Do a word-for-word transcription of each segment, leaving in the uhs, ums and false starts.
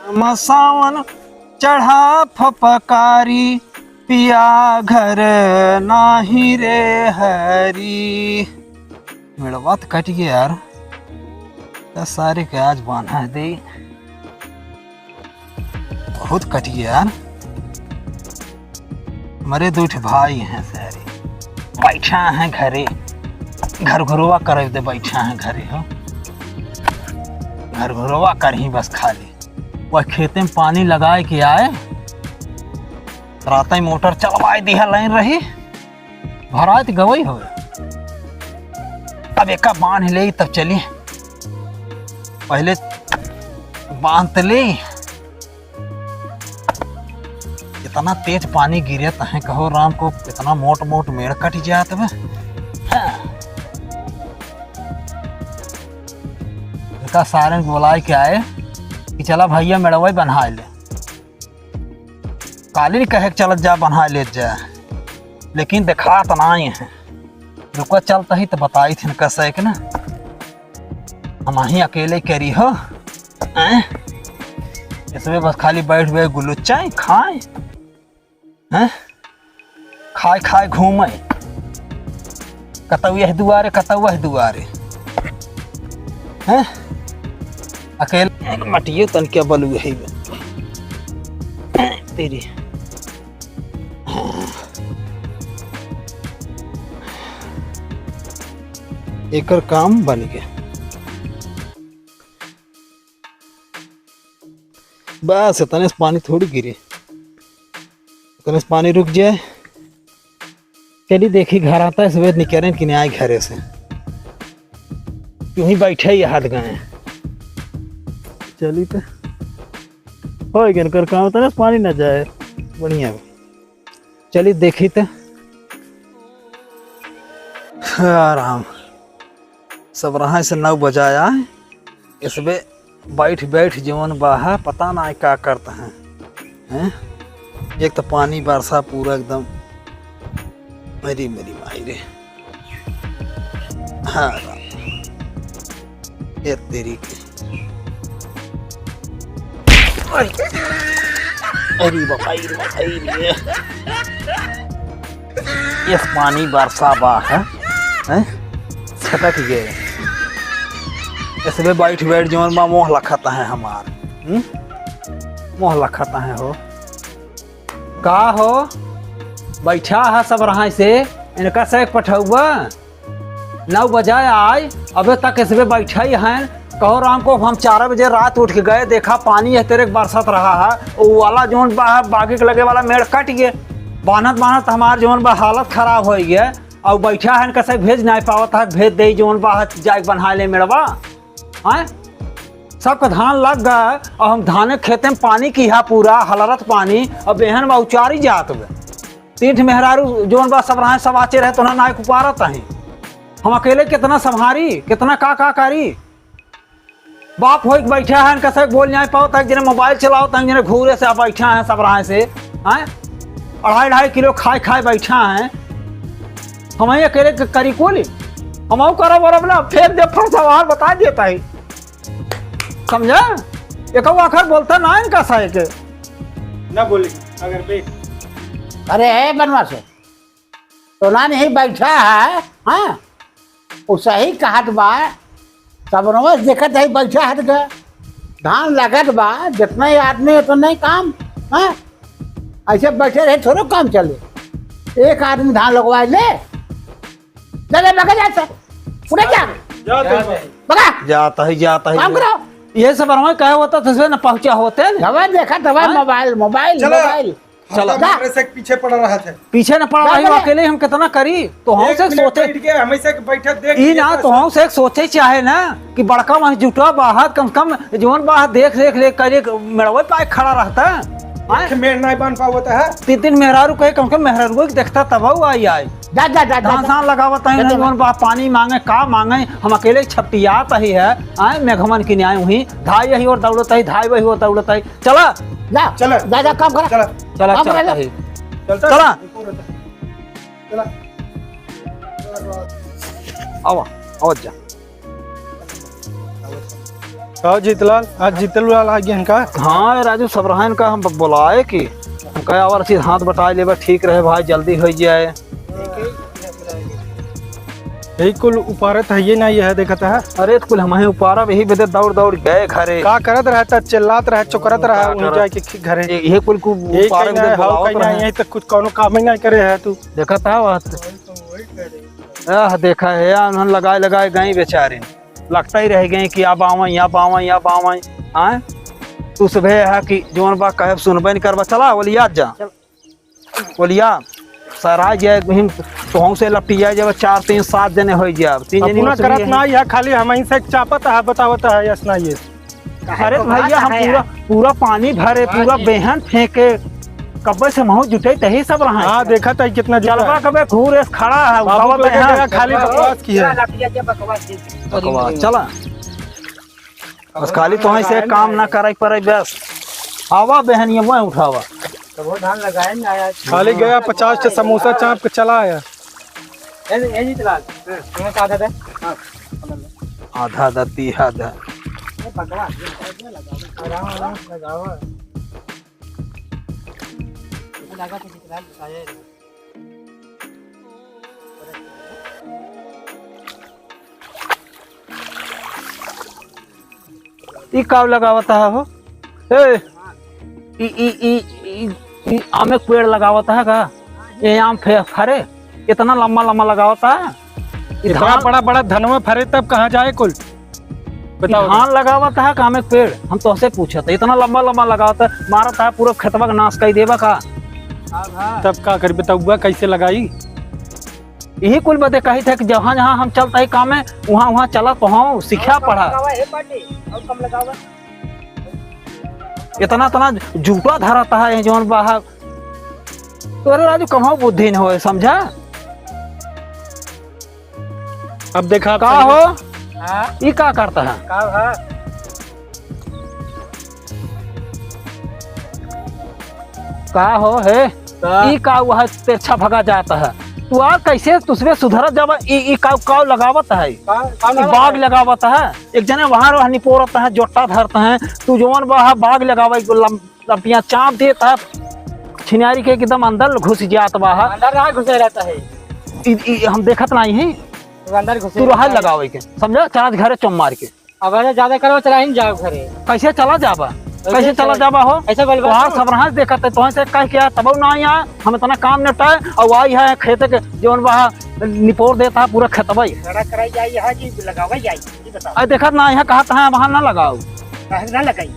हम सावन चढ़ा फपकारी, पिया घर नाही रे हरी। मेड़वा त कटि गया यार, त सारे के आज बान्हा दे। बहुत कटि गया यार। हमरे दुइ ठे भाई हैं सारे, बैठा हैं घरे, घर घुरवा करे दे, बैठा हैं घरे हो, घर घुरवा करही बस खाली। वह खेते में पानी लगाए के आए, रात में मोटर चलवाए दिहा, लाइन रही, भराए त गवई होए। अब एका बांध ले तब चली, पहले बांध त ले। इतना तेज पानी गिरे तहें कहो राम को, इतना मोट मोट मेड़ कटि जात बा। हाँ। इनका सारे बोलाए के आए कि चला भइया मेड़वई बन्हाए ले। काली कहे के चलत जा बन्हाए लेत जा, लेकिन देखात नाई है। रुका चलत ही त बताइत है इनका से कि ना। हमहीं अकेले करी हो, हैं? इसमें बस खाली बैठ बैठ गुलुच्चाई खाए, हैं? खाए खाए घूमे, कतौ यह दुआरे, कतौ वह दुआरे, हैं? अकेले मटियो तन के बलू यही बा। तेरी। एकर काम बन गया। बस, इतने से पानी थोड़ी गिरे, इतने से पानी रुक जाए। चली देखी, घर आता है, सुबह निकरें कि नहीं आए घरे से। क्यों ही बैठे ही हाथ गए। चली तो हो गया कर काम, इतने से पानी ना जाए। बढ़िया बा। चली देखी त। आराम। सबरहा से नौ बजाया, इसबे बैठ बैठ जवन बा है, पता ना का करत हैं, हैं? एक तो पानी बरसा पूरा एकदम, अरे मेरी माई रे। हाँ, ए तेरी के। अरे बाबा, अरे बाबा, अरे। ये पानी बरसा बा है, हैं? छटक गए। इसमें बैठ बैठ जवन बा मोह लखत है हमार, हम्म? मोह लखत है हो। का हो, बैठा है सबरहा से, इनका से पठौबा? नौ बजे आए, अबे तक इसबे बैठा ही हैं। कहो राम को, हम चार बजे रात उठ के गए, देखा पानी यह तेरे बरसत रहा है, वो वाला जौन बा, बागी के लगे वाला मेड़ कट गए, बान्हत बान्हत हमार जौन बा हालत खराब हो गए। और बैठा है, कसे भेज नहीं पावत है, भेज दे जौन बा, जाए बन्हा ले मेड़वा। हैं? सबका धान लग गए, और हम धाने खेते में पानी किहा पूरा हलरत पानी, अब एहन बा उचारी जात बे। तीन ठे मेहरारू जौन बा सबरहा सब आचे रहे, तो ना नाय कुपारत हैं। हम अकेले कितना संभारी, कितना का का करी? बाप होई के बैठा है, कसे बोल नहीं पावत है, जिन्हें मोबाइल चलावत है, जिन्हें घूरे से आप बैठा है सबरहा से, हैं? अढ़ाई अढ़ाई किलो खाए खाए बैठा है। हम ही अकेले क-, करी कुल, हम करब वरब ना, फेर जब फंसा बाहर बता देता है। समझा? एक आखर बोलता ना इनका साय के। ना बोले, अगर बे- अरे, ए बनवास, तो ना नहीं बैठा है, हाँ? वो सही कहत बा, सबनवा देखत है बैठा हट के। धान लगत बा, जितना ही आदमी उतना ही काम, हाँ? ऐसे बैठे रहे थोड़ो काम चले। एक आदमी धान लगवा ले, जा, जा, बगा जा, सर। उड़े जा। जा, जा, जा। बगा। जाता है, जाता है, काम जा। करो। ये सब हमारे कहे होता तो इसमें न पहुंचा होते न। दवा देखा, दवा हाँ? मोबाइल, मोबाइल, चलो। मोबाइल। चलो। हम जा। हमारे से पीछे पड़ा रहा थे। पीछे न पड़ा जा, रही, जा। अकेले हम कितना करी? तो हम एक से मिनट सोचे। बैठ के हमें से बैठक ई ना, देखिए तो हम से एक सोचे चाहे ना कि बड़का वहाँ जुटा बाहर, कम से कम जौन बाहर देख, देख, देख कर एक मेड़वे पाए खड़ा रहता। हाँ? एक मेड़ नहीं बन पावता है। तीन, तीन मेहरारू कहे, कम से कम मेहरारू को देखता तब वो आई, आई। जा, जा, जा, जा, धान जा। सान लगावत हैं, जा, जा। जौन बा पानी मांगे, का मांगे, हम अकेले छपटियात ही है, आए मेघमन की न्याय हुई, धाई यही ओर दौड़त ही, धाई वही ओर दौड़त ही। चला। जा। चला। जा, जा, काम करा। चला। चला, काम चला, करा, जा। चला। चलता चला। है। चला। आवा, आवा जा। का जीतलाल, आज जीतलाल आ गया इनका? हाँ राजू, सब रहा इनका, हम बोलाए कि हम कहे, "और चीज हाथ बटाए लेबा, ठीक रहे भाई, जल्दी हो जाए।" यही कुल उपारत है, ये ना, यह देखत है। अरे, तो कुल हम ही उपारब, यही बदे दौड़ दौड़ गए घरे। का करत रहता, चिल्लात रहा, चोकरत रहा, का उन्हें करत? जाके खी-, घरे। ये, ये कुल कु-, यही उपारब कहीं बदे ना, हाउ बोलावत कहीं ना, रहे। यही तक कुछ कौनो काम ही ना करे है तू। देखत है बात। आह, देखा है, उन्होंने लगाए लगाए गई बेचारे। लगता ही रह गए कि अब आवें, अब आवें, अब आवें। हाँ? तू सुबह है कि जौन बा कहब सुनबे नहीं करबा। चला, ओलिया जा। चल। ओलिया, सराय जाए, हिम, तोहू से लपटी जाए, जब चार, तीन, सात जने हो जाए। तीन जने अपना उसमें करत है। ना, यह खाली हम ही से चापत है, बतावत है, यस ना ये। अरे तो भैया, हम पूरा, पूरा पानी भरे, पूरा बेहन फेंके, कब्बे से महू जुटे तही सब रहा है। हाँ, देखा था कितना जुटा चलवा है। कबे घूर एस खड़ा है, बाबू उठावा को लगे बेहन। गया, खाली बकवास की है। बकवास, चला। बस खाली तोहई से काम ना करे पड़े बस। आवा बेहन, ये वह उठावा। तो वो धान लगाए ना आया। खाली गया पचास से समोसा चाप के चला आया। ए, ए जी तलाल, हाँ, तुम्हें का आधा दे? हाँ, समझ लो। आधा आधा, ती आधा। ए, बकवास, ये लगाओ, आराम, आराम से लगाओ। लगा तो दिख रहा है, बताया ही नहीं। ई का लगावत है हो? ए, ई, ई, ई, ई, ई आमे के पेड़ लगावत है का? ये आम फे-, फरे? इतना लंबा लंबा लगावत है? ई इतना धान बड़ा बड़ा धनवा फरे तब कहाँ जाए कुल? ई बताओ। धान लगावत है का आमे के पेड़? हम तोहसे पूछत है, इतना लंबा लंबा लगावत है, मारत है पूरा खेतवा का नाश कर देबा का? तब का करी बताउआ, कैसे लगाई? यही कुल बदे कही थे कि जहाँ जहाँ हम चलता ही काम में, वहाँ वहाँ चला तो हम सीखा और कम पढ़ा। लगावा, हे पाटी, और कम लगावा। इतना इतना जूता धरता है जौन बाहर। तोरे राजू कमाओ बुद्धि न होए, समझा? अब देखा आप का समझ- हो? हाँ? ई का करता है? का हो? का हो हे? का? ई का हुआ है, तिरछा भगा जाता है। तू आ कैसे तुसबे सुधरत जाबा? ई, ई का, का लगावत है? का, का ई लगावत बाग है? लगावत है। एक जने वहाँ, वहाँ निपोरत है, जोट्टा धरत है। तू जौन बा है, बाग लगावा, ई लम-, लपिया चाप देत है। छिनारी के एकदम अंदर घुस जात बा है। अंदर ना घुसे रहता है। ई, ई हम देखत नहीं है। वो अंदर घुसे तू रहता रहा है। लगावे के, समझा? चार घरे चौम मार के। अब अरे ज्यादा करो, चला ही न जाओ घरे। कैसे चला जाबा? कैसे कैसे चला चला जाबा हो? कैसे बोलबा तोहार तू? सब रहा देखत है, तोहे से कह के तबौ ना आया, हम इतना काम निपटाए, और आई है खेत के जौन बहा निपोर देता है पूरा खेतबा ही। खड़ा कराई जाई यहाँ कि लगावा जाई, ये बताओ। अरे देखत ना यहाँ कहत है, वहाँ ना लगाओ। काहे ना लगाई?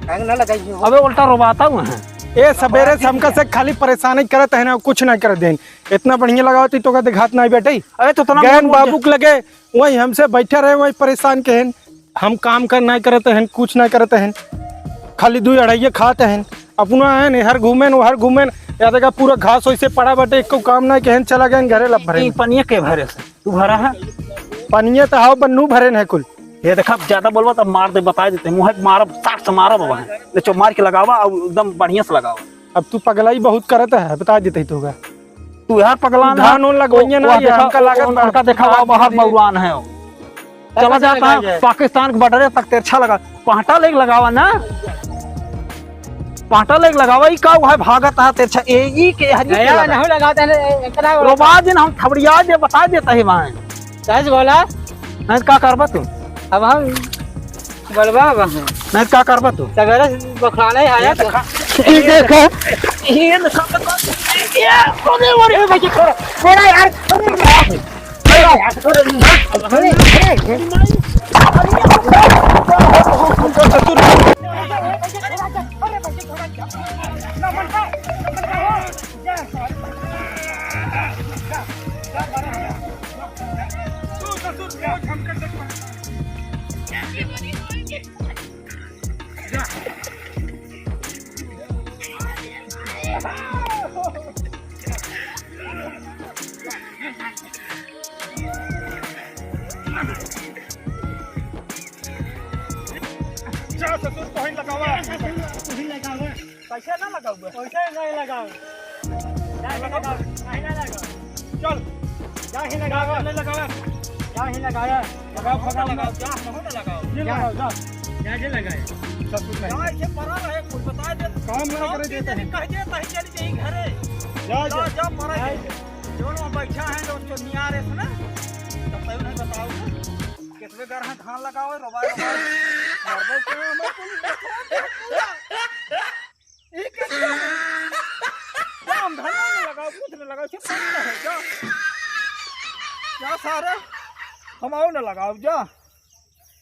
काहे ना लगाई हो? अबे उल्टा रोवाता हुआ है। ए, सबेरे से हमका से खाली परेशानी करत है ना, कुछ ना कर देन। इतना बढ़िया लगावत ही तो का दिखात नहीं बेटे। अरे तो इतना गैन बाबू के लगे वही हमसे बैठे रहे, वही परेशान के हन। हम काम कर, नाहीं करत हन, कुछ नाहीं करत हन, खाली दुई अढ़ाइये खात हन। अपना हन, एहर घूमेन, ओहर घूमेन, या देखा पूरा घास वैसे पड़ा बाटे, एको काम नाहीं के हन, चला गए घरे लब भरे। ई पनिया के भरे से? तू भरा है? पनिया तो हाव बन्नू भरे न है कुल। ये देखा, ज्यादा बोलबा तब मार दे, बता देते, मुँह मारब, साट से मारब अब। ले चो मार के लगावा और एकदम बढ़िया से लगावा। अब तू पगलाई बहुत करत है, बता देते ही तोगा। तू यार पगला ना। धान उन लगवइया ना, वो ये देखा, हमका लागत बा। उनका देखा, वो बाहर बउरान है। चला जाता है पाकिस्तान के बॉर्डर तक तिरछा लगा, पहटा लेके लगावा ना, पहटा लेके लगावा। ई का हुआ है, भागत है तिरछा, ए, ई के हरी नया के लगा। नहीं लगाता है, इतना रोबा दिन हम थबड़िया दे, बता देता है वहाँ। सच बोला। नहीं तो का करबा तू? अब हम बोलबा अब हम। नहीं तो का करबा तू? सवेरे से बखलाने आया ये तो। देखा, ये देखा, ये देखा, ये, अरे, अरे, भाई, छोड़ा, छोड़ा यार, अरे, यार, छोड़ा यार, अरे, अरे, अरे, अरे, अरे, जा ससुर, तोहिन लगावा। तोहिन लगावा। कैसे ना लगावा? कैसे नहीं लगावा? नहीं लगावा, नहीं ना लगावा। चल। नहीं लगावा। नहीं लगावा। क्या ही लगाया? लगाओ, लगाओ, लगाओ, जा, हमहू ना लगाओ। ये जा। लगाओ, जा। जा, जे लगाए। सब कुछ है। जा, इसे परा रहे, कुछ बता दे। काम ना करे देता है। कह दे, तही चली जाई घरे। जा, जा, जा। जा, परा जा। है। जो लोग बैठा है, जो चोनिया रे सुना, तब तक नहीं बताओ। कितने घर हैं, धान लगाओ, रोबा, रोबा। मरबो के हमें पुलिस देखो, देखो। ई कैसे? काम धंधा न लगाओ, कुछ न लगाओ, सिर्फ पड़ता है क्या? क्या सारे? हम आओ न लगाओ, जा।